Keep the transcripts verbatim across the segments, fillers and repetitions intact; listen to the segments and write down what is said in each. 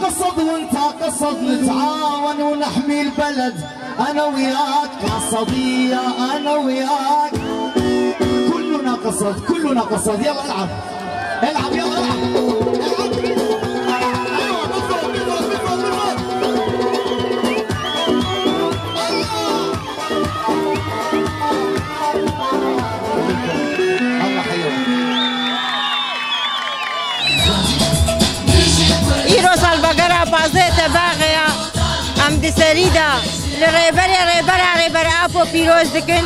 قصد وانت قصد، نتعاون ونحمي البلد. أنا وياك يا صديقي، أنا وياك. كلنا قصد، كلنا قصد. يلا العب. العب، يلا العب. العب. أيوة، بالضبط، بالضبط، بالضبط، بالضبط. الله. الله يحييك. Îro salvegera pazdeh Tebaxê ya, em di serî de li rêberê rêbera Rêber Apo pîroz dikin.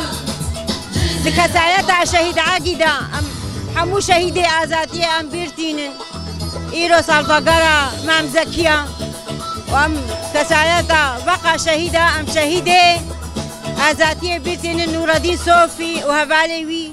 Di kesayeta Şehîd Agî de em hemû şehîdê azadiyê em bîr tînin. Îro salvegera Mem Zekî ya û em kesayeta veqa şehîda em şehîdê azadiyê bîr tînin Nûredîn Sofî û hevalê wî.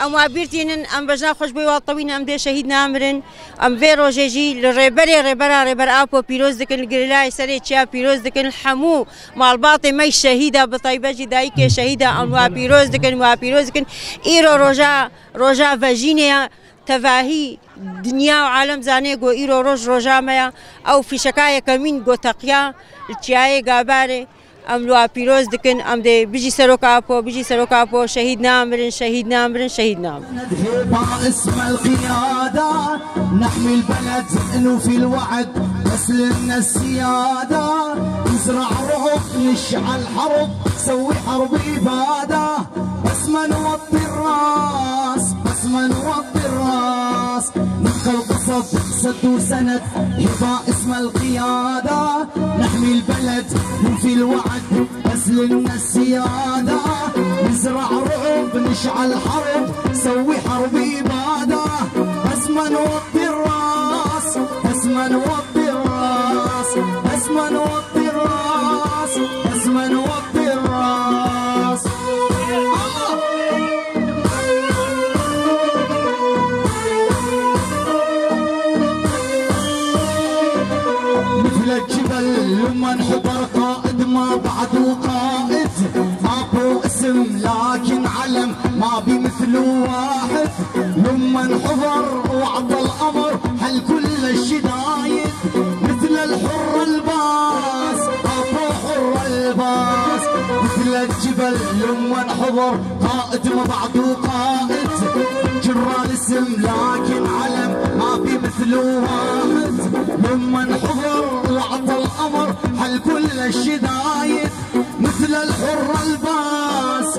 Em wa bîr tînin, em bejna xwe ji bo wa tewîn, em dê şehîd namirin. Em vê rojê jî li rêberê rêbera Rêber Apo pîroz dikin, li Girîlayê Serê Çiya pîroz dikin, li hemû malbatê me şehîda, bi taybet jî dayikê şehîda, em wa pîroz dikin, wa pîroz dikin. Îro roja, roja vejînê ye, tevahî dinya û alem zanê ku îro roj roja me ye. Ew fîşeka yekemîn ku teqiya li Çiyayê Gabarê. Em li wa pîroz dikin, em dê bijî Serok Apo, bijî Serok Apo, şehîd namirin, şehîd namirin, şehîd namirin. هبة اسم القيادة، نحمي البلد، نوفي الوعد، بس لنا السيادة. نزرع رعب، نشعل حرب، سوي حرب إبادة. بس ما نوطي الراس، بس ما نوطي الراس. نبقى القصد سد وسند، هبة اسم القيادة. نحمي البلد، نوفي الوعد، بس لنا السيادة. نزرع رعب، نشعل حرب، سوي حرب إبادة. بس ما نوطي الراس، بس ما نوطي الراس، بس ما نوطي الراس، بس ما نوطي الراس. مثل الجبل لما انحدر قائد ما بعده قائد، ماكو اسم لكن علم ما بمثله واحد. لما انحضر وعطى الأمر حل كل الشدايد، مثل الحر الباس، أبو حر الباس. مثل الجبل لما انحضر قائد ما بعده قائد، جرى الاسم لكن علم ما بمثله واحد. لما انحضر وعطى الأمر حل كل الشدايد، مثل الحر الباس،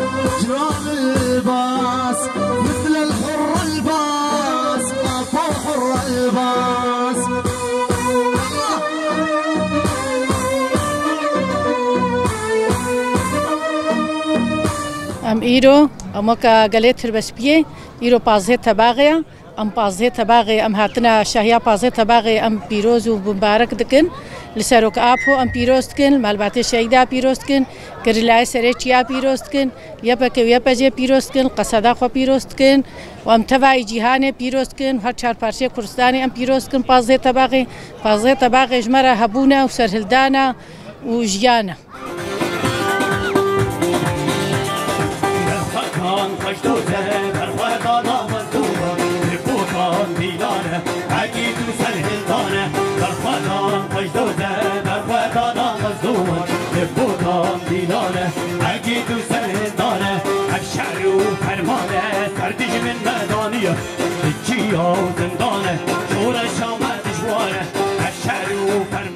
جرار الباس، مثل الحر الباس، أبو حر الباس. Em îro, em weke gelê Tirbespiyê, îro pazdeh Tebaxê ye. Em pazdeh Tebaxê, em hatina şahiya pazdeh Tebaxê em pîroz û bimbarek dikin. Li Serok Apo em pîroz dikin, li malbatê şehîda pîroz dikin, Gerîlayê Serê Çiya pîroz dikin, Y P G û Y P G pîroz dikin, li qeseda xwe pîroz dikin û em tevayî cîhanê pîroz dikin, her çar parçeyê Kurdistanê em pîroz dikin pazdeh Tebaxê. Pazdeh Tebaxê ji me re hebûn e û serhildan e û jiyan e. Berxwedan xweş doze, berxwedana Mezlûman, li Botan dîlane, Egîd û Serhildane. Berxwedan xweş doze, berxwedana Mezlûman, li Botan dîlane, Egîd û Serhildane. Ev şer û fermane, ser dijmin me daniye, li çiya û zindane, şoreşa me dijware. Ev şer û fermane,